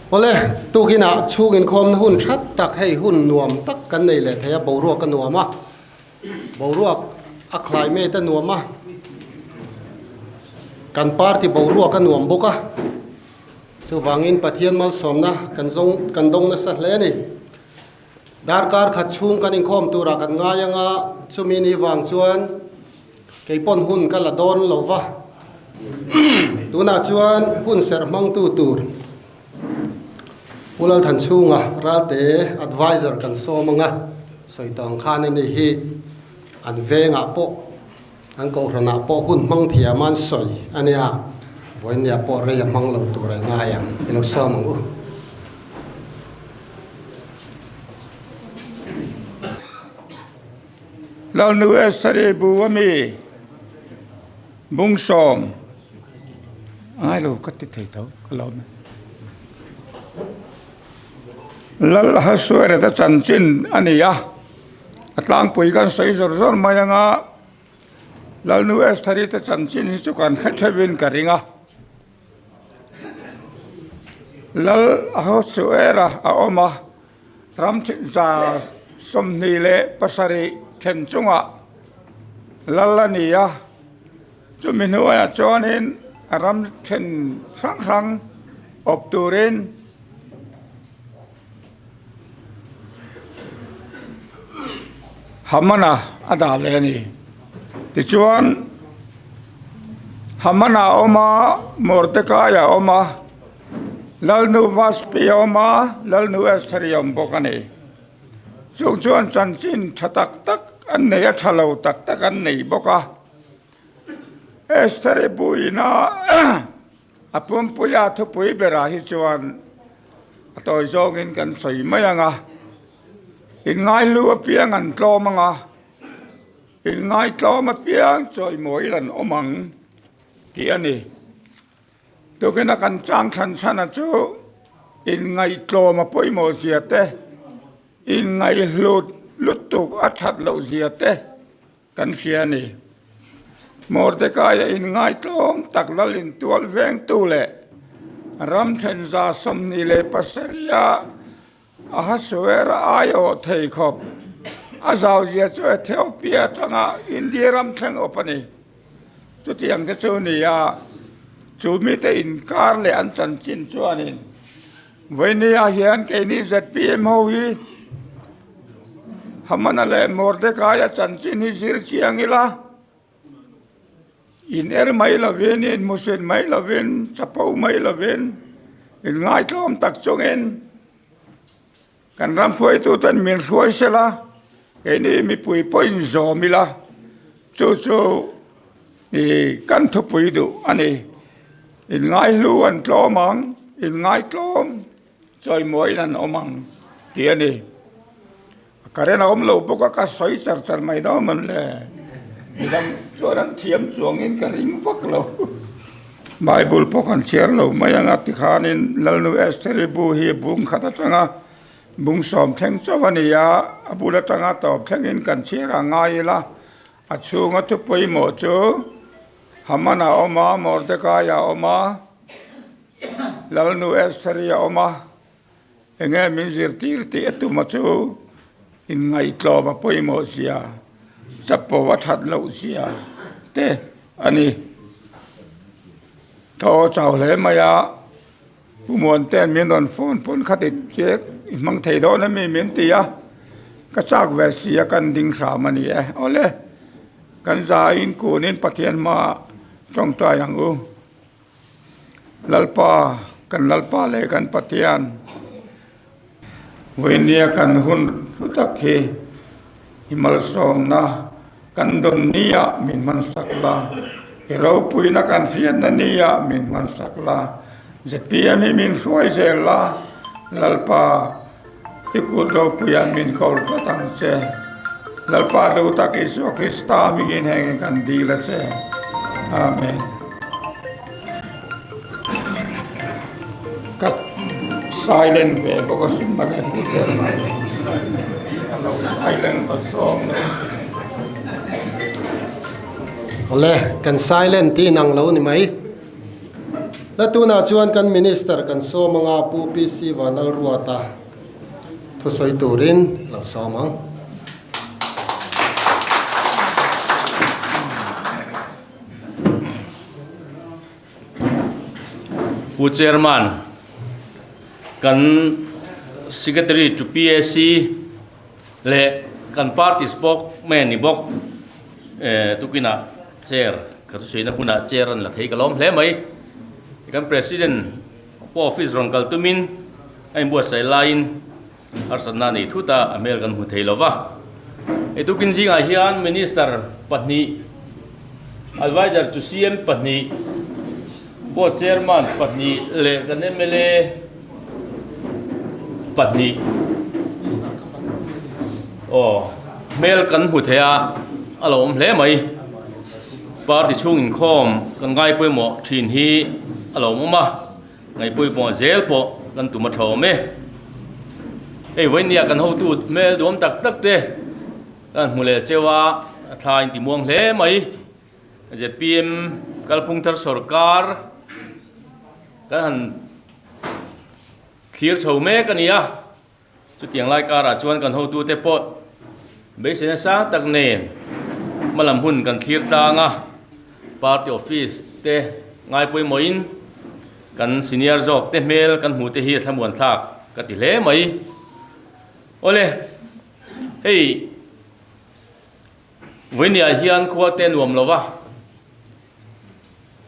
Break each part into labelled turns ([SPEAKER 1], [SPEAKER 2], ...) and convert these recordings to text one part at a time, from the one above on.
[SPEAKER 1] Awle, tukinah chhung inkhawmna hun that tak hei hun nuam tak kan nei leh thei a, boruak a nuam a, boruak a climate a nuam a, kan party boruak a nuam bawk a, chuvangin Pathian malsawmna kan zawng kan dawng nasa hle a ni. Darkar khat chhung kan inkhawm turah kan ngai anga chumi ni vang chuan kei pawn hun ka la dawn lo va. Tunah chuan hun serh hmangtu tur Pu Lalthanchhunga Ralte Adviser kan sawm anga sawi tawng khan a ni hi an vengah pawh an kohhranah pawh hun hmang thiam an sawi a nia, vawinia pawh rei a hmang lo tur a ngai ang i lo sawm ang u.
[SPEAKER 2] Lalnu Estheri bu a mi bungsawm a ngai lo ka ti thei tho ka lo awm e. Lal Ahasuereth-a chanchin a ni a, a tlangpui kan sawi zawr zawr mai anga Lalnu Estheri te chanchin hi chu kan hre theuhin ka ring a. Lal Ahasuera a awm a, ram 27 then chungah lal a ni a, chumi hnuaiah chuanin a ram then hrang hrang awp turin Hamana a dah leh a ni. Tichuan Hamana a awm a, Mordecai a awm a, Lalnu Vaspi a awm a, Lalnu Estheri a awm bawk a ni. Chung chuan chanchin tha tak tak an nei a, tha lo tak tak an nei bawk a. Estheri buina A pumpuia thupui berah hi chuan a tawi zawngin kan sawi mai ang a, inngaihlu apiang an tlawm ang a, inngaitlawm apiang chawimawi an awm ang tih a ni. Tukina kan chang thlan chhan a chu inngaihtlawm a pawimawh zia te, inngaihhlut lutuk a that loh zia te, Kan hria a ni. Mordekaia inngaitlawm tak lalin tual vengtu leh ram thenza 27 Ahasuera aiawh thei khawp a zauzia chu Ethiopia atanga India ram thleng awp a ni. Chutiang te chu ni a, chu mite inkar leh an chanchin chuanin Vawinia hian keini zpm ho hi Hamana leh Mordekaia chanchin hi zir chiang ila, in er mai lovin, in musin mai lovin, chapo mai lovin, in ngaitlawm tak chungin kan ram hruaituten min hruai sela, keini mipui pawh in zawm ila, chu chu i kan thupui duh a ni. In ngaihlu an tlawm ang, in ngaitlawm. Chawimawiin an awm ang tih a ni. Current a awm lo bawk a, ka sawi char char mai dawn mawn le. Midang chuan an thiam chuangin ka ring vak lo. Bible pawh kan chhiar lo mai ang a tikhanin Lalnu Estheri bu hi bung khat atanga bung sawm thleng chauh a ni a, a bul atanga tawp thlengin kan chhiar a ngai ila, a chhunga thu pawimawh chu Haman a awm a, Mordecai a awm a, Lalnu Estheri a awm a, enge min zirtir tih a tum a chu inngaihtlawm a pawimawh zia, chapo a that loh zia te a ni. Thaw chau hle mai a, Pu Muante'n min rawn phone pawn kha ti che i hmang thei dawn ami min ti a, ka chak ve si a kan ding hram a ni e. Awle, kan zaiin kunin Pathian hmaah tawngtai ang u. Lalpa, kan Lalpa leh kan Pathian, vawinia kan hun hlu tak hi i malsawmna kan dawn nia min hmansak la, i ropuina kan hriatna nia min hmansak la, zpm hi min hruai zel la, Lalpa, i kut ropuia min kawl tlat ang che. Lalpa duh tak Isua Krista mingin hengin kan dil a che. Amen. Ka silent ve bawk a sin mah le pu chairman. A lo silent ka sawm lo.
[SPEAKER 1] Awle, kan silent tih inang lo ni mai. La tunah chuan kan Minister kan sawm anga Pu PC Vanlalruata thusawi turin lo sawm ang.
[SPEAKER 3] Pu Chairman, kan Secretary to PAC leh kan party spokesman ni bawk tukinah chair ka thusawiina hunah chair an la thei ka lawm hle mai. Kan President pawh office rawn kal tumin a inbuatsaih laiin harsatna a nei thut a, a hmel kan hmu thei lo va. Hei tukin zingah hian Minister pahnih, Adviser to CM pahnih, Board Chairman pahnih leh kan mla pahnih aw hmel kan hmu thei a, a lo awm hle mai. Party chhung inkhawm kan ngai pawimawh thin hi a lo awm a. Ngaihpawimawh zel pawh kan tum a tha awm e. Hei vawinia kan hotu hmel duam tak tak te kan hmu leh cheu a, a thla in ti muang hle mai. Zpm kalphung thar sorkar kan han thlir chho mek a ni a. Chutiang lai karah chuan kan hotute pawh beiseina sang tak nen hmalam hun kan thlir tlang a, party office te ngai pawimawhin kan senior zawk te hmel kan hmuh te hi a thlamuan thlak ka ti hle mai. Awle, hei vawinia hian khua te nuam lo va,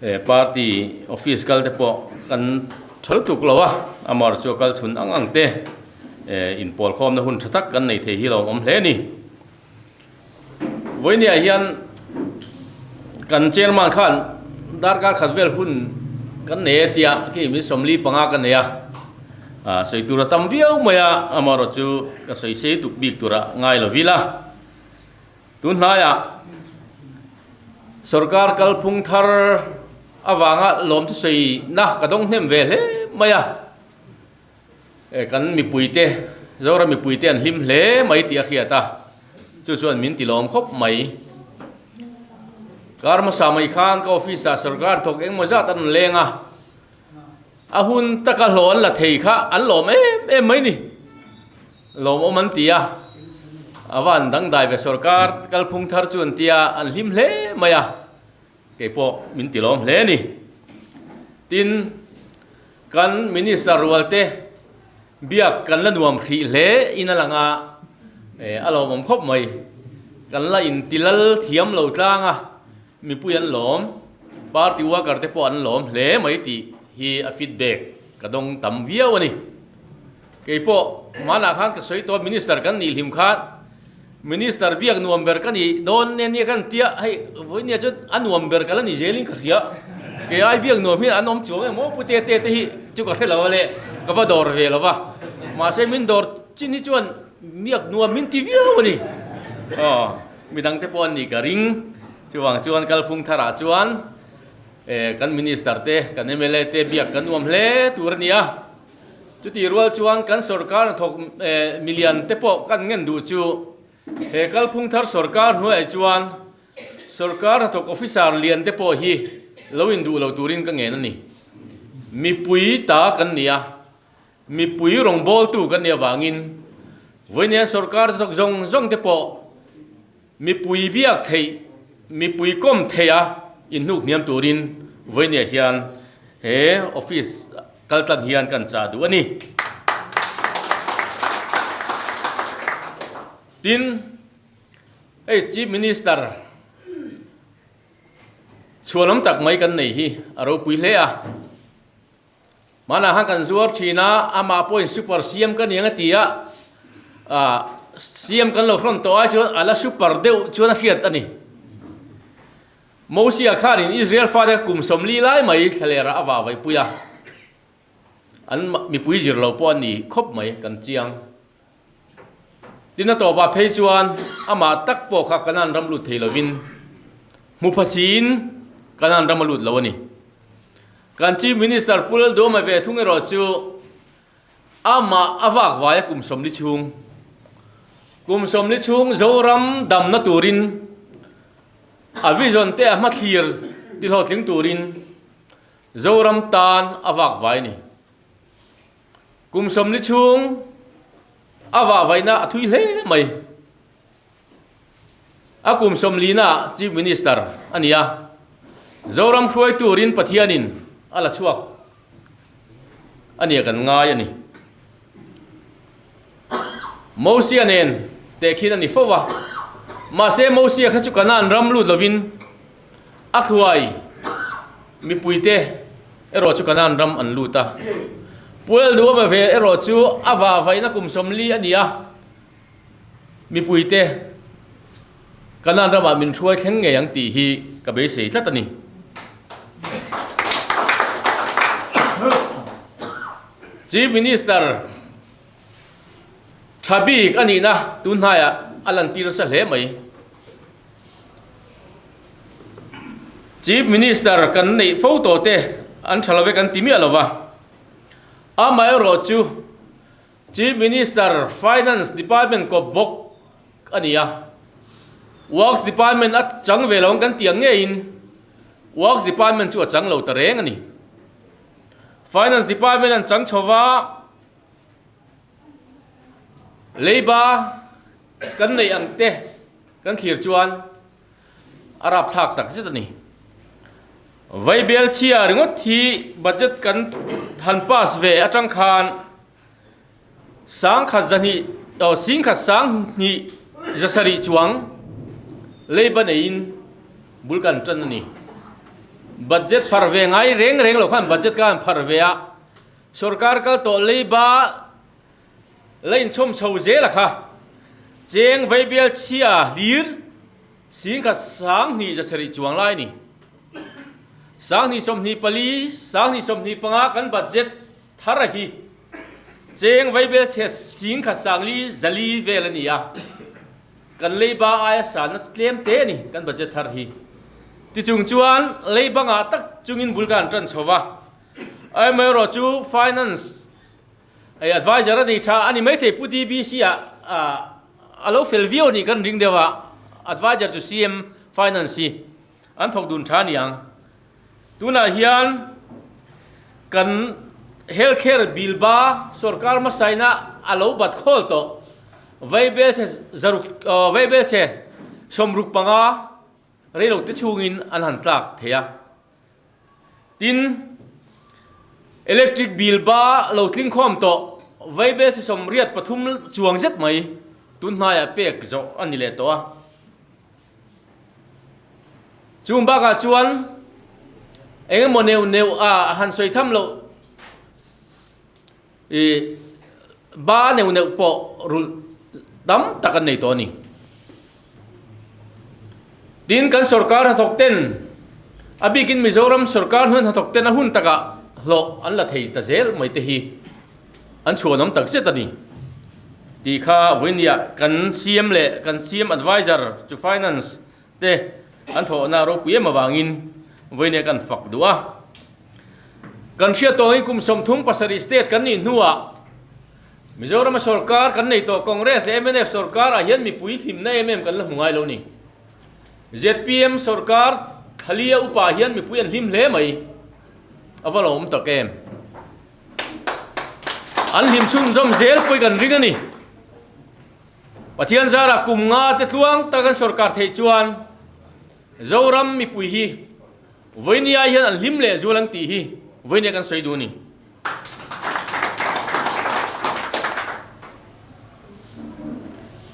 [SPEAKER 3] He party office kal te pawh kan tha lutuk lo a, amar chu a kal chhun ang ang te inpawl khawmna hun tha tak kan nei thei hi lo awm hle a ni. Vawinia hian kan chairman khan darkar khat vel hun kan nei a tia khi min sawmli panga ka nei a, sawi tur a tam viau mai a, amaherawh chu ka sawi sei tuk bik tura ngai lo vil a. Tunhnaiah sorkar kalphung thar avanga lawm thusawiina ka dawng hnem ve hle mai a, kan mipuite, Zoram mipuite an hlim hle mai tih a hriat a, chu chuan min ti lawm khawp mai. Kar hmasa mai khan ka office ah sorkar thawk engmaw zat an rawn leng a, a hun taka hlawh an la thei kha an lawm em em mai ni. Lawmawm an ti a, a va an dangdai ve sorkar kalphung thar chu an ti a, an hlim hle mai a, keipawh min ti lawm hle a ni. Tin, kan Minister rual te biak kan la nuam hrih hle in a lang a, a lawmawm khawp mai. Kan la inti lal thiam lo tlang a, mipui an lawm, party worker te pawh an lawm hle mai tih hi a feedback ka dawng tam viau a ni. Kei pawh hmanah khan ka sawi tawh a, Minister kan nih hlim khan Minister biak nuam ber ka nih dawn nen nia kan tia, hei vawinia chuan a nuam ber ka la ni zelin ka hria. Kei ai biak nuam hian an awm chuang em aw Pu Tete te hi chu ka hre lo a le, ka va dawr ve lo va. Mahse min dawr chin hi chuan biak nuam min ti viau a ni. Aw, midang te pawh an nih ka ring. Chuvang chuan kalphung tharah chuan kan Minister te, kan mla te biak kan nuam hle tur a ni a. Chutih rual chuan kan sorkar hnathawk milian te pawh kan ngen duh chu he kalphung thar sorkar hnuaiah chuan sorkar hnathawk officer lian te pawh hi lo induh lo turin ka ngen a ni. Mipui ta kan ni a, mipui rawngbawltu kan nih avangin vawiin sorkar hnathawk zawng zawng te pawh Mipui biak theih, mipui kawm theih a inhnuk hniam turin vawinia hian he office kal tlang hian kan chah duh a ni. Tin, hei Chief Minister chhuanawm tak mai kan nei hi a ropui hle a. Hmanah khan kan zuar thin a, amah pawhin super siam ka niang a ti a, ah siam kan lo hrawn tawh ai chuan a la super deuh chuan a hriat a ni. Mosia khanin Israel fate kum sawmli lai mai thlalerah a vah vaihpui a, an mipui zir lo pawh a ni khawp mai kan chiang. Tin a tawpah phei chuan amah tak pawh kha Kanaan ram lut thei lovin hmu phasiin Kanaan ram a lut lo a ni. Kan Chief Minister Pu Lalduhawma ve thung erawh chu amah a vak vai a kum 40 chhung. Kum 40 chhung Zoram damna turin a vision te a hmathlir ti hlawhtling turin. Zoram tan a vak vai a ni. Kum 40 chhung a vah vaihna a thui hle mai. A kum 40 na Chief Minister a ni a, Zoram hruai turin Pathianin a la chhuak a nia kan ngai a ni. Mosia nen tehkhin a ni fo a, mahse Mosia kha chu Kanaan ram lut lovin a hruai mipuite erawh chu Kanaan ram an lut a. Puel duhawm ve erawh chu a vahvaihna kum 40 a ni a, Mipuite Kanaan ramah min hruai thleng ngei ang tih hi ka beisei tlat a ni. Chief Minister tha bik a nihna tun hnaiah a lantir nasa hle mai. Chief Minister kan neih fo tawh te an tha lo ve kan ti miah lo va, amaherawhchu Chief Minister Finance Department kawp bawk a ni a, Works Department a chang ve lo ang kan tih ang ngeiin Works Department chu a chang lo ta reng a ni. Finance Department an chang chho va, leiba kan neih ang te kan thlir chuan a rapthlak tak zet a ni. Vaibel chhia ringawt hi budget kan han pass ve atang khan sangkhat zahnih aw singkhat sanghnih zasarih chuang leiba neiin bul kan tan a ni. Budget phar ve ngai reng reng lo khan budget kha han phar ve a, sorkar kal tawh leiba La inchhawm chho zel a kha. Cheng veibial chhia hlir 10,000 20 zasarih chuang lai a ni. 2024 2025 kan budget thar a hi cheng veibial chhia 10,000 4 4 vel a ni a. Kan leiba aia sanna chu tlem te a ni kan budget thar hi. Tichung chuan leiba ngah tak chungin bul kan tan chho va. Amaherawh chu finance Hei advisor a nei tha a ni maithei Pu DBC ah a lo fel viau a nih kan ring deuh a, advisor chu CM finance hi an thawk dun tha a ni ang. Tunah hian kan health care bill ba sorkar hmasaina a lo bat khawl tawh vaibel che zaruk vaibel che 65 reilote chhungin an han tlak thei a. Tin, electric bill ba lo tling khawm tawh vaibel si 83 chuang zet mai tun hnaiah pek zawh a ni leh tawh a. Chung bakah chuan eng emaw neuh neuh a han sawi tham loh I ba neuh neuh pawh rulh tam tak an nei tawh a ni. Tin, kan sorkar hnathawk ten, a bikin Mizoram sorkar hnuai hnathawk ten a hun takah hlawh an la thei ta zel mai te hi an chhuanawm tak zet a ni. Tih kha vawinia kan CM leh kan CM Advisor to Finance te an thawhna ropui em avangin vawinia kan fak duh a. Kan hriat tawngin kum 37 state kan nih hnuah Mizorama sorkar kan nei tawh Congress leh mnf sorkar ah hian mipui hlimna em em kan la hmu ngai lo ni. Zpm sorkar thalia upa hian mipui an hlim hle mai a va lawm tak em. An hlim chhunzawm zel pawh i kan ring a ni. Pathian zarah kum nga te tluang tak an sorkar theih chuan Zoram mipui hi Vawinia hian an hlim leh zual ang tih hi vawinia kan sawi duh a ni.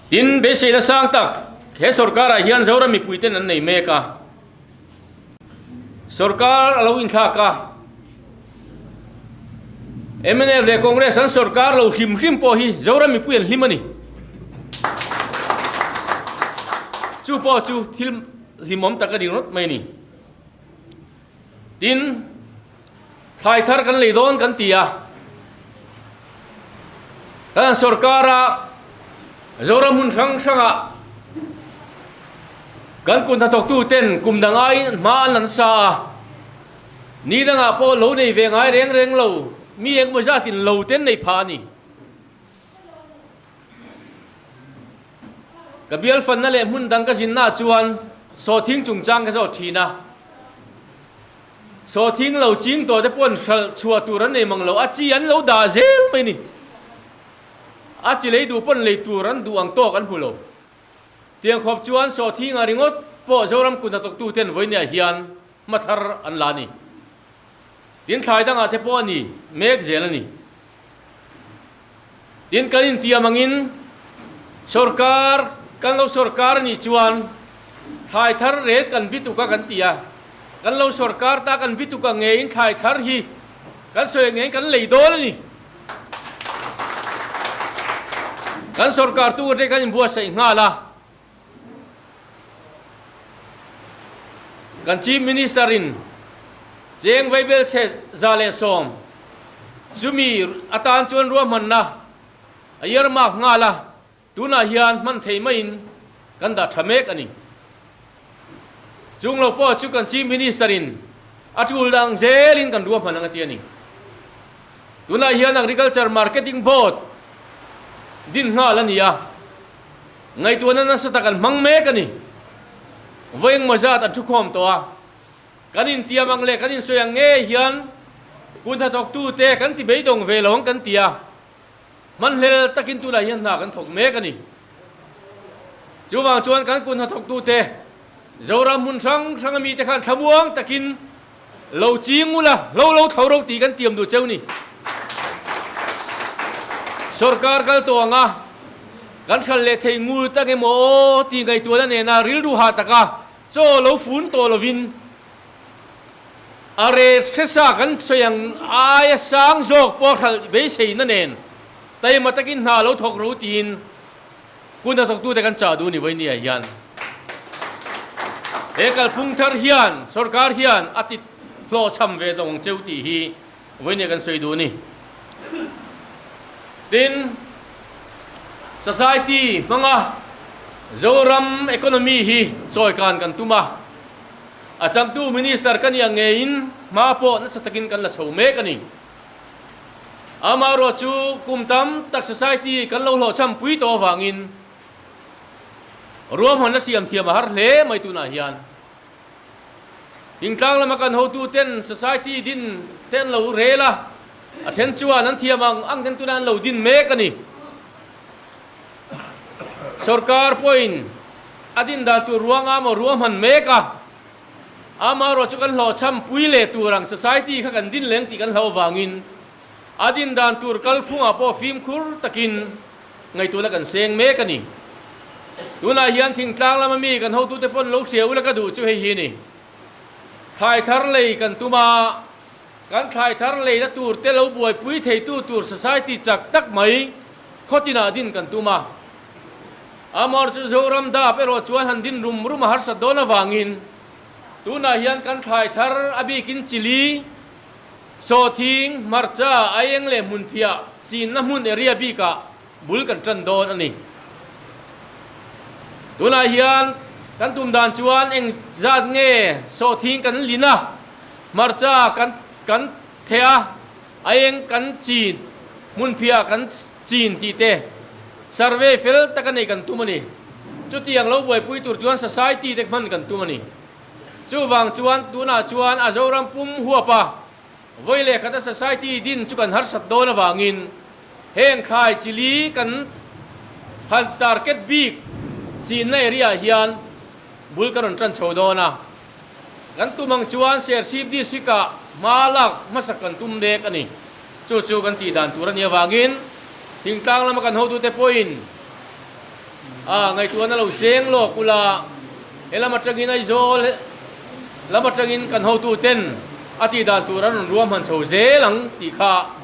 [SPEAKER 3] Tin, beiseina sang tak he sorkarah hian Zoram mipuiten an nei mek a. Sorkar a lo inthlak a, mnf leh Congress an sorkar lo hrim hrim pawh hi Zoram mipui an hlim a ni. Chu pawh chu thil hlimawm tak a ni rawt mai a ni. Tin, thlai thar kan lei dawn kan ti a, kan sorkara Zoram hmun hrang hrangah kan kut hnathawktu ten kum dang aiin hma an lan sa a, ni dangah pawh lo nei ve ngai reng reng lo, mi engemaw zatin lo ten nei phah a ni. Ka bial fanna leh hmun dang ka zinnaah chuan sawhthing chungchang ka zawt thin a. Sawhthing lo ching tawh te paw'n hralh chhuah tur an nei mang lo, a chi an lo dah zel mai ni. A chi lei duh pawn lei tur an duh ang tawk an hmu lo. Tiang khawp chuan sawhthing a ringawt pawh Zoram kut hnathawktu ten vawinia hian hma thar an la a ni. Tin thlai dangah te pawh a ni mek zel a ni. Tin kan intiam angin sorkar kan lo sorkar a nih chuan thlai thar rel kan bituk a kan ti a, kan lo sorkar ta kan bituk a ngeiin thlai thar hi kan sawi ngeiin kan lei dawn a ni. Kan sorkar tu te kan inbuatsaih nghal a, Kan Chief Minister in cheng vaibelchhe 110 chumi atan chuan ruahmanna a earmark nghal a, tunah hian hman thei maiin kan dah tha mek a ni. Chung lo pawh chu kan Chief Minister in a tul dang zelin kan ruahman ang a ti a ni. Tunah hian Agriculture Marketing Board din nghal a ni a. Ngaihtuahna nasa tak an hmang mek a ni. Vawi engmaw zat an thukhawm tawh a, kan intiam ang leh kan insawi ang ngei hian kun hnathawktute kan ti beidawng ve lo ang kan ti a, hmanhlel takin tunah hian hna kan thawk mek a ni. Chuvang chuan kan kun hnathawktute Zoram hmun hrang hrang a mite khan thlamuang takin Lo ching ula, hlo lo tho ro tih kan tiam duh cheu ni. Sorkar kal tawh anga kan hral leh thei ngul tak emaw aw tih ngaihtuahna nena rilru hah taka chaw lo fun tawh lovin a re hresa kan sawi ang aia sang zawk pawh hralh beiseina nen taima takin hna lo thawk ro tiin Hun hnathawktute kan chah duh ni vawinia hian he kalphung thar hian sorkar hian a ti hlawhchham ve lo ang cheu tih hi vawinia kan sawi duh a ni. Tin, society hmanga Zoram economy hi chawikan kan tum a, a changtu minister ka nih ang ngeiin hma pawh nasa takin kan la chho mek a ni. Amaherawh chu kum tam tak society kan lo hlawhchham pui tawh avangin ruahmanna siam thiam a har hle mai tunah hian. Thingtlang lama kan hotu ten society din te an lo rel a, a then chuan an thiam ang ang ten tunah an lo din mek a ni. Sorkar pawhin a din dan tur ruanga maw ruahman mek a. Amaherawh chu kan hlawhchham pui leh tur ang society kha kan din leng tih kan hlauh avangin a din dan tur kalphungah pawh fimkhur takin ngaihtuahna kan seng mek a ni. Tunah hian thingtlang lama mi kan hotute pawn lo hria ula ka duh chu hei hi a ni. Thlai thar lei kan tum a, kan thlai thar leina tur te lo buaipui theitu tur society chak tak mai khawtinah din kan tum a. Amor chu Zoram dap erawh chuan han din rum rum a harsat dawn avangin tunah hian kan thlai thar a bikin chili, sawhthing, hmarcha, aieng leh hmunphiah chinna hmun area bikah bul kan tan dawn a ni. Tunah hian kan tum dan chuan eng zat nge sawhthing kan lin a, hmarcha kan kan theh a, aieng kan chin, hmunphiah kan chin tih te survey fel taka neih kan tum a ni. Chutiang lo buaipui tur chuan society te hman kan tum a ni. Chuvang chuan tunah chuan a Zoram pum huap a, vawi leh khata society din chu kan harsat dawn avangin heng khai chili kan han target bik chinna area ah hian bul kan rawn tan chho dawn a. Kan tum ang chuan Serchhip District ah hma lak hmasak kan tum mek a ni. Chu chu kan tih dan tur a nih avangin thingtlang lama kan hotute pawhin a ngaihtuahna lo seng lawk ula, he lam atangin Aizawl lam atangin kan hotuten a tih dan tur an rawn ruahman chho zel ang tih kha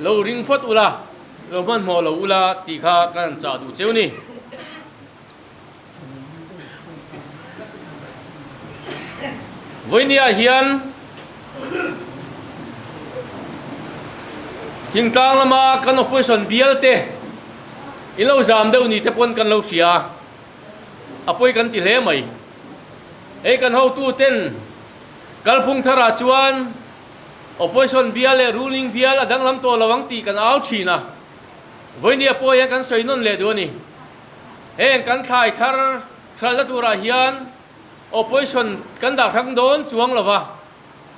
[SPEAKER 3] lo ring phawt ula, lo hmanhmawh lo ula tih kha kan han chah duh cheu ni. Vawinia hian thingtlang lama kan opposition bial te in lo zam deuh ni te pawn kan lo hria a pawi kan ti hle mai. Hei kan hotu ten kalphung tharah chuan opposition bial leh ruling bial a danglam tawh lo ang tih kan au thin a, vawinia pawh hian kan sawi nawn leh duh a ni. Heng kan thlai thar hralhna turah hian opposition kan dah hrang dawn chuang lo va.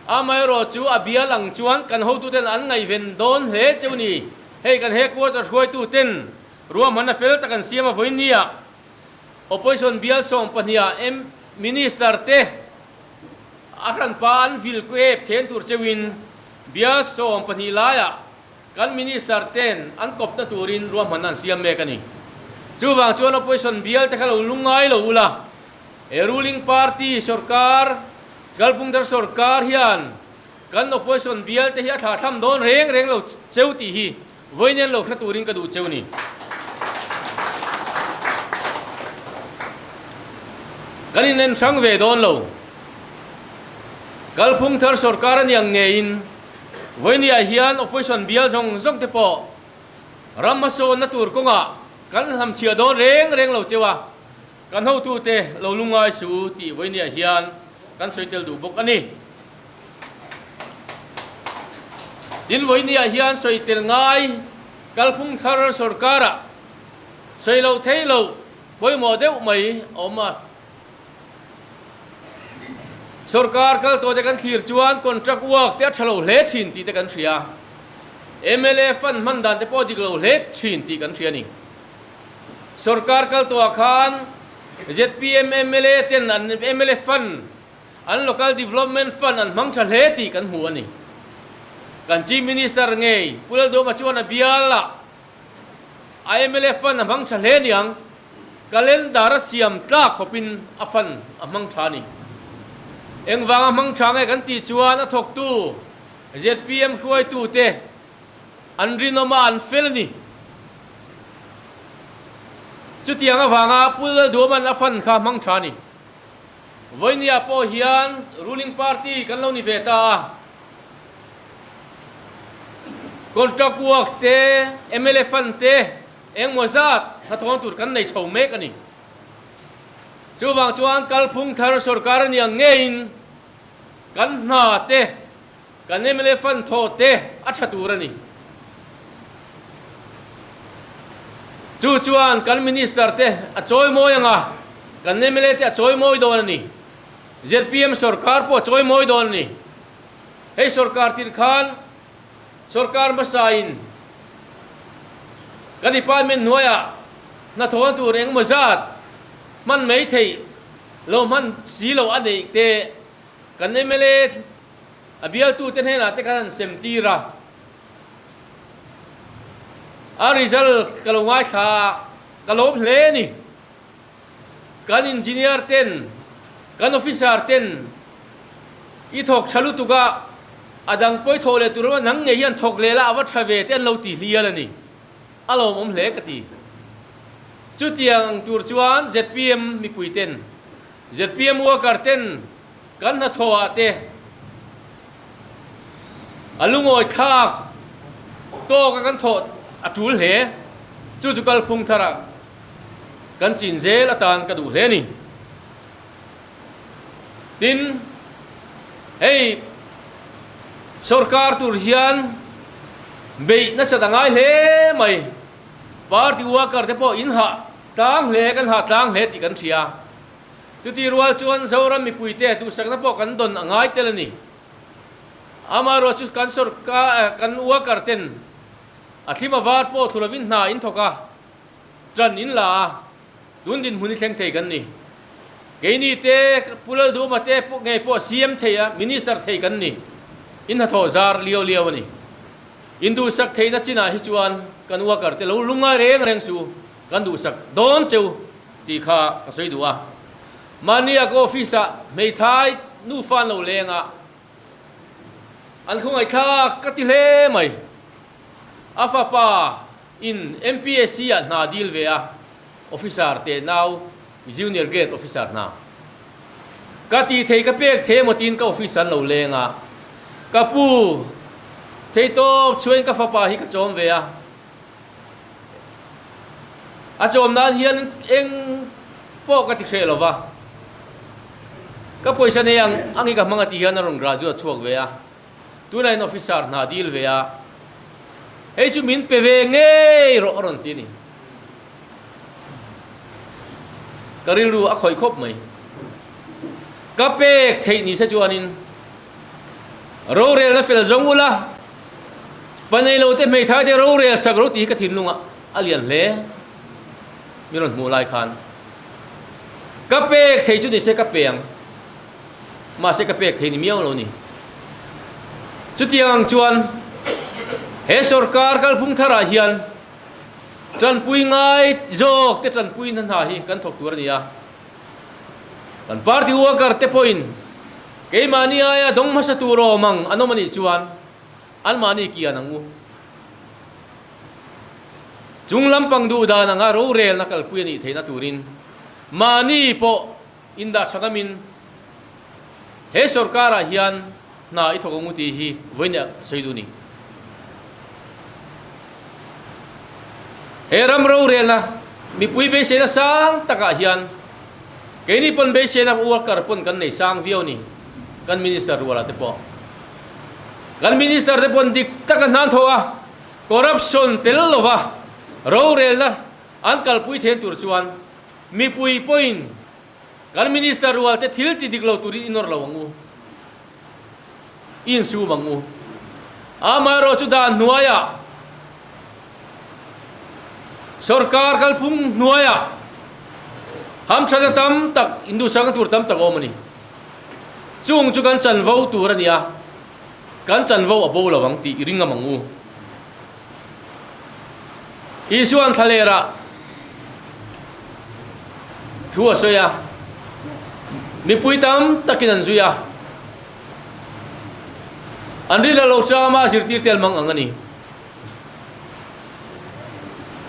[SPEAKER 3] Amaherawh chu a bial ang chuan kan hotuten an ngaihven dawn hle cheu ni. Hei kan headquarter hruaituten ruahmanna fel tak an siam a vawiin nia. Opposition bial 12 ah Minister te a hranpa an vil kuep then tur cheuin bial 12 laiah kan Minister ten an kawpna turin ruahmanna an siam mek a ni. Chuvang chuan Opposition bial te kha lo lungngai lo ula, he ruling party sorkar, Kalpungthar sorkar hian kan Opposition bial te hi a thlahthlam dawn reng reng lo cheu tih hi vawiin lo hre turin ka duh cheu ni. Kan in en hrang ve dawn lo. Kalphungthar sorkar a niang ngeiin vawiiniah hian Opposition bial zawng zawng te pawh ram hmasawnna tur kawngah kan hlamchhiah dawn reng reng lo cheu a. Kan hotute lo lungngai suh u tih vawiiniah hian kan sawi tel duh bawk a ni. Tin, vawiiniah hian sawi tel ngai kalphung thar sorkarah sawi loh theih loh pawimawh deuh mai a awm a. Sorkar kal tawh te kan thlir chuan contract work te a tha lo hle thin tih te kan hria. Mla fund hman dan te pawh a dik lo hle thin tih kan hria a ni. Sorkar kal tawhah khan zpm mla ten an mla fund, an Local Development Fund an hmang tha hle tih kan hmu a ni. Kan Chief Minister ngei Pu Lalduhoma chuan a bialah a mla fund a hmang tha hle niang, calendar a siam tlak khawpin a fund a hmang tha a ni. Engvanga hmang tha nge kan tih chuan a thawktu zpm hruaitute An rinawm a, an fel a ni. Chutiang avanga Pu Lalduaman a fan kha hmang tha a ni. Vawinia pawh hian ruling party kan lo ni ve ta a. Contract work te, mla fund te engmaw zat hnathawng tur kan nei chho mek a ni. Chuvang chuan kalphung thar sorkar a ni ang ngeiin kan hna te, Kan mla fund thaw te a tha tur a ni. Chu chuan kan Minister te a chawimawi ang a, kan mla te a chawimawi dawn a ni. Zpm sorkar pawh a chawimawi dawn a ni. Hei sorkar tir khan sorkar hmasain kan department hnuaiah hnathawhna tur engemaw zat hman mai theih lo hman si lo a neih te kan mla A bialtute hnenah te khan an sem tir a, a result ka lo ngaithla a, ka lawm hle a ni. Kan engineer ten, kan officer ten i thawk tha lutuk a, a dang pawi thawh leh tur emaw nang ngei hian thawk leh la a va tha ve te an lo ti hlial a ni. A lawmawm hle ka ti. Chutiang tur chuan zpm mipui ten, zpm worker ten Kan hnathawhah te a lungawi thlak tawk a kan thawh a tul hle. Chu chu kalphung tharah kan chin zel atan ka duh hle a ni. Tin, hei sorkar tur hian beih nasat a ngai hle mai. Party worker te pawh in hah tlang hle, kan hah tlang hle tih kan hria. Chuti rual chuan Zoram mipuite duhsakna pawh kan dawn a ngai tel a ni. Amaherawh chu kan sorkar kan worker ten a thlim a var pawh thlu lovin hna in thawk a, tan in la a, tun dinhmun hi thleng thei kan ni. Keini te Pu Lalduhoma te ngei pawh CM thei a, Minister thei kan ni. In hnathawh zar liau liau a ni. In duhsak theihna chinah hi chuan kan worker te lo lungngai reng reng suh u, kan duhsak dawn cheu. Tih kha ka sawi duh a. Mahnia ka office ah hmeithai nufa an lo leng a, an khawngaihthlak ka ti hle mai. A fapa in MPSC ah hna dil ve a, officer teh nau junior grade officer hna. Ka tih thei ka pek thei emaw tiin ka office an lo leng a, ka pu theitawp chhuain ka fapa hi ka chawm ve a. A chawm nan hian eng pawh ka ti hreh lo va, ka pawisa nei ang ang hi ka hmang a ti hian a rawn graduate chhuak ve a, tunah hian officer hna dil ve a, hei chu min pe ve ngei rawh a rawn ti a ni. Ka rilru a khawih khawp mai. Ka pek theih ni se chuanin. Rorelna fel zawng ula, pa nei lo te hmeithai te rorel sak ro tih hi ka thinlungah a lian hle. Mi rawn hmuh lai khan ka pek thei chu ni se ka pe ang, mahse ka pek thei ni miau lo ni. Chutiang ang chuan he sorkar kalphung tharah hian tanpui ngai zawk te tanpuina hna hi kan thawk tur a ni a. Kan party worker te pawhin keimahni aia dawng hmasa tur awm ang an awm a nih chuan anmahni kian ang u. Chung lampang duh dan anga rorelna kalpui a nih theihna turin mahni pawh indah tha ngamin he sorkarah hian hna i thawk ang u tih hi vawiin sawi duh a ni. He ram rorelna mipui beiseina sang takah hian keini pawn beiseina worker pawn kan nei sang viau a ni, kan minister rualah te pawh. Kan minister te pawn dik taka hnan thawh a, corruption tel lova rorelna an kalpui then tur chuan mipui pawhin kan minister rual te thil ti dik lo turin i nawr lo ang u, i insum ang u. Amaherawh chu dan hnuaiah sorkar kalphung hnuaiah hamthatna tam tak induhsakna tur tam tak a awm a ni. Chung chu kan chanvo tur a ni a, kan chanvo a bo lo ang tih i ring ngam ang u. Isua'n thlalerah thu a sawi a, mipui tam takin an zui a, an rin lo chama a zirtir tel mang ang a ni.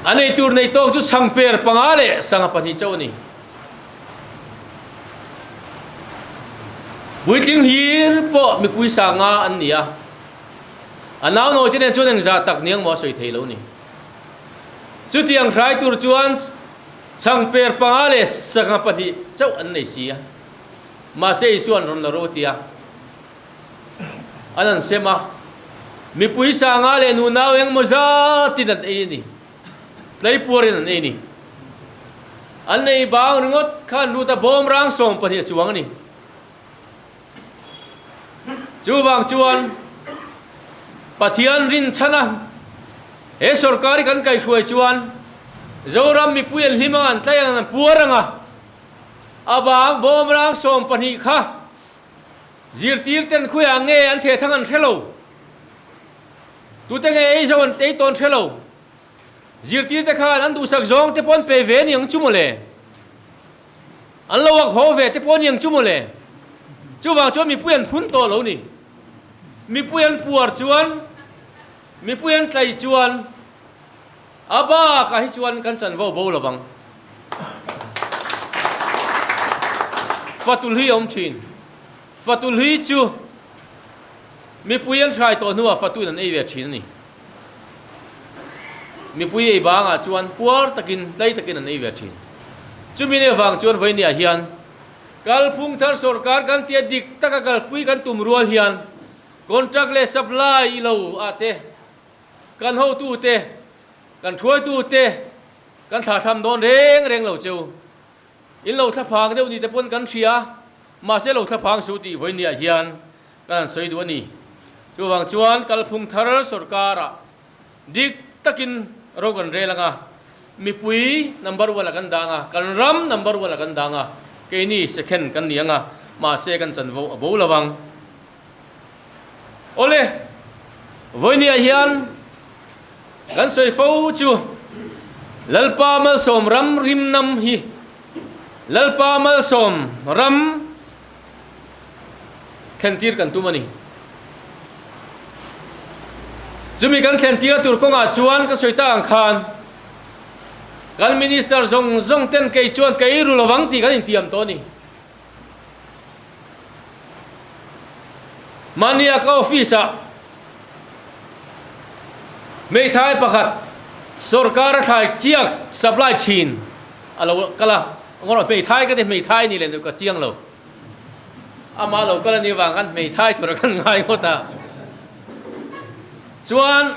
[SPEAKER 3] A nei tur nei tawk chu chhangper panga leh sangha pahnih chauh a ni. Puitling hlir pawh mipui sanga an ni a, a naunawi te nen chuan engzah tak niang maw a sawi thei lo ni. Chutiang hrai tur chuan chhangper panga leh sangha pahnih chauh an nei si a, mahse Isua'n rawn la ro a ti a, an han sem a, mipui sanga leh nunau engmaw zatin an ei a ni. Tleipuarin an ei ni. An ei bang ringawt khan lut a bawm rang 12 a chuang a ni. Chuvang chuan Pathian rinchhana he sorkar hi kan kaihhruai chuan Zoram mipui an hlim anga an tlai ang an puar anga a bang bawm rang 12 kha zirtir ten khuiah nge an thehthang an hre lo. Tute nge ei zo an ei tawn hre lo. Zirtirte khan an duhsak zawng te pawh an pe ve niang chu mawle. An lo ak haw ve te pawh niang chu mawle. Chuvang chuan mipui an phun tawh lo ni. Mipui an puar chuan, mipui an tlai chuan a bakah hi chuan kan chanvo bo lovang. Fatul hi a awm thin. Fatul hi chu mipui an hrai tawh hnuah fatuin an ei ve thin a ni. Mipui ei bangah chuan puar takin tlai takin an ei ve thin. Chumi nei avang chuan vawinia hian kalphung thar sorkar kan tia dik taka kalpui kan tum rual hian contract leh supply i lo ah te kan hotu te kan thuaitu te kan thlahthlam dawn reng reng lo cheu. In lo thlaphang deuh ni te pawn kan hria, mahse lo thlaphang suh tih vawinia hian kan han sawi duh a ni. Chuvang chuan kalphung thar sorkarah dik takin ro kan rel ang a, mipui number one ah kan dang a, kan ram number one ah kan dang a, keini second kan ni ang a, mahse kan chanvo a bo lo ang. Awle, vawinia hian kan sawi fo chu Lalpa Malsawm ram rimnam hi Lalpa Malsawm ram thlentir kan tum a ni. Chumi kan thlentir tur kawngah chuan ka sawi tak ang khan kan minister zawng zawng ten kei chuan ka ei ru lovang tih kan intiam tawh a ni. Mahnia ka office ah hmeithai pakhat sorkar a thlai chiak supply thin a lo kal a, ngawrh hmeithai ka ti hmeithai ni leh ka chiang lo. Amah lo kal a nih vang khan hmeithai tura kan ngai ngawt a. Chuan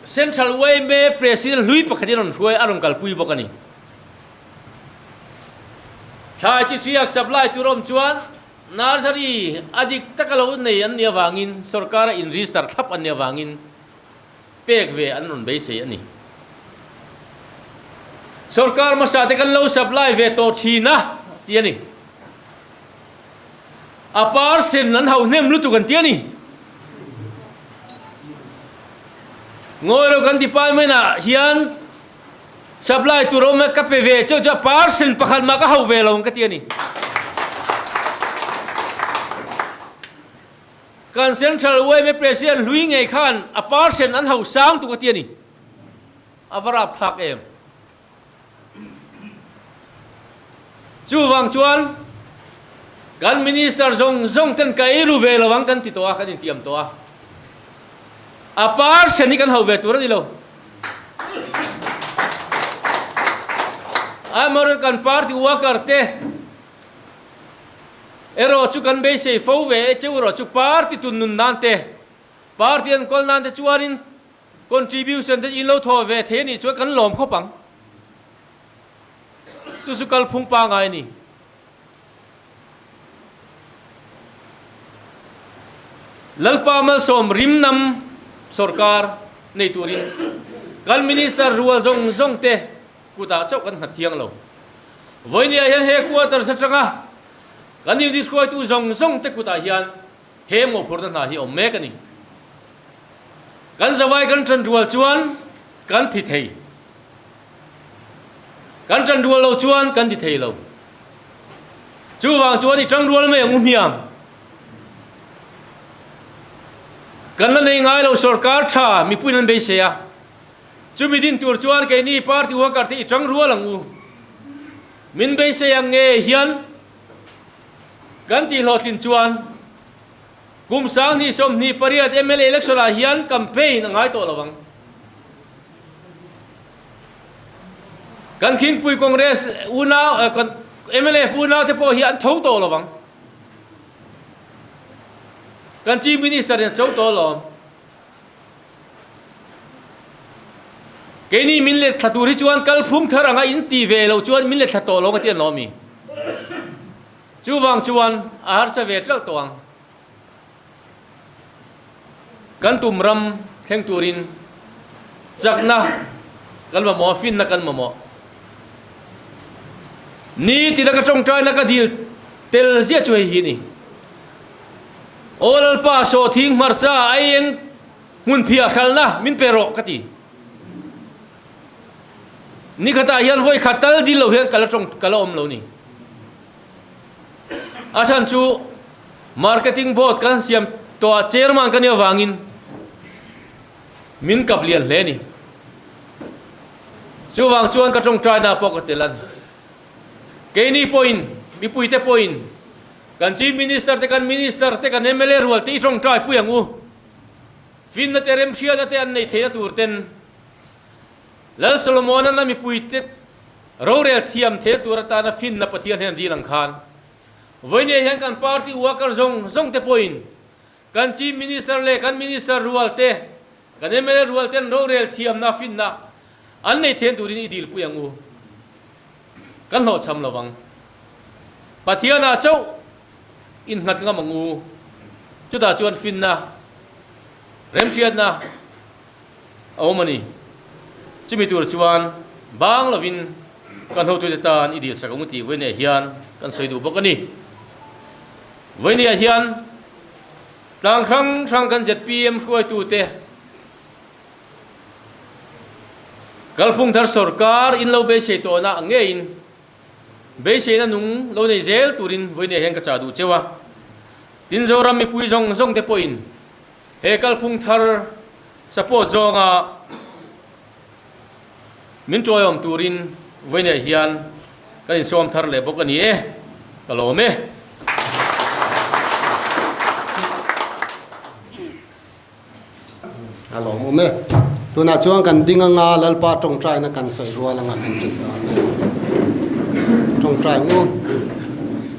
[SPEAKER 3] Central yma President hlui pakhat hi a rawn hruai a rawn kalpui bawk a ni. Thlai chi hriak supply tur awm chuan. Nursery a dik taka lo nei an nih avangin sorkara in register thlap an nih avangin pek ve an rawn beisei a ni. Sorkar hmasa te kan lo supply ve tawh thin a ti a ni. A parcel an hau hnem lutuk an ti a ni. Ngawi lo kan department ah hian Supply tur awm e ka pe ve cheu chu a parcel pakhat mah ka hauh ve lo ang ka ti a ni. Kan Central yma President hlui ngei khan a parcel an hauh sang tuk a ti a ni. A va rap thlak em. Chuvang chuan kan Minister zawng zawng ten ka ei ru ve lo ang kan ti tawh a, kan intiam tawh a. A parcel hi kan hauh ve tur a ni lo. American party worker te erawh chu kan beisei fo ve e cheu erawh chu party tun nun nan te party enkawl nan te chuanin contribution te in lo thaw ve thei a nih chuan kan lawm khawp ang. Chu chu kalphung pangai a ni. Lalpa Malsawm Rimnam sawrkar nei turin kan Minister rual zawng zawng te kutah chauh kan nghat thiang lo. Vawinia hian he quarters atanga kan unit hruaitu zawng zawng te kutah hian he mawhphurhna hna hi a awm mek a ni. Kan zavai kan ṭan rual chuan kan thi thei. Kan ṭan rual lo chuan kan ti thei lo. Chuvang chuan i ṭang rual mai ang u hmiang. Kan la nei ngai lo sorkar ṭha mipuiin an beisei a. Chumi din tur chuan keini party worker te i ṭang rual ang u. Min beisei ang nge hian kan tih hlawhtlin chuan kum 20 28 mla election ah hian campaign a ngai tawh lo ang. Kan Khingpui Congress unau kan mlf unau te pawh hi an tho tawh lo vang. Kan Chief Minister in a cho tawh alawm. Keini min let thla tur hi chuan kalphung thar anga in ti ve loh chuan min let thla tawh lo ang a ti an lawm i. Chuvang chuan a harsa ve ṭalh tawh ang. Kan tum ram thleng turin chakna kan mamawh a, finna kan mamawh. Ni tina ka tawngtaina ka dil tel ziah chu hei hi a ni. Aw Lalpa, sawhthing hmarcha aieng hmun phiah hlalna min pe rawh ka ti. Nikhatah hian vawi khat tal dil lo hian ka la tawng ka la awm lo ni. A chhan chu Marketing Board kan siam tawh ah Chairman ka nih avangin min kap lian hle a ni. Chuvang chuan ka tawngtaina pawh ka tel a ni. Keini pawhin, mipuite pawhin kan Chief Minister te, kan Minister te, kan mla rual te i tawngtai pui ang u. Finna te, remhriatna te an neih theihna tur ten Lal Solomon-a'n a mipuite rorel thiam theihna tur atana finna Pathian hian dil ang khan Vawinia hian kan party worker zawng zawng te pawhin kan Chief Minister leh kan Minister rual te, kan mla rual ten rorel thiamna, finna an nei then turin i dilpui ang u. Kan hlawhchham lo vang. Pathianah chauh innghat ngam ang u. Chutah chuan finna, remhriatna a awm a ni. Chumi tur chuan bang lovin kan hotute tan i dilsak ang u tih vawinia hian kan sawi duh bawk a ni. Vawinia hian tlang hrang hrang kan zpm hruaitute kalphung thar sorkar in lo beisei tawhna ngeiin beiseina nung lo nei zel turin vawinia hian ka chah duh cheu a. Tin Zoram mipui zawng zawng te pawhin He kalphung thar support zawnga min tawiawm turin vawiinah hian kan insawm thar leh bawk a ni e, ka lawm e.
[SPEAKER 1] A lawmawm e. Tunah chuan kan ding anga Lalpa tawngtaina kan sawi rual anga kan ṭih dawn e. Tawngtai ang u.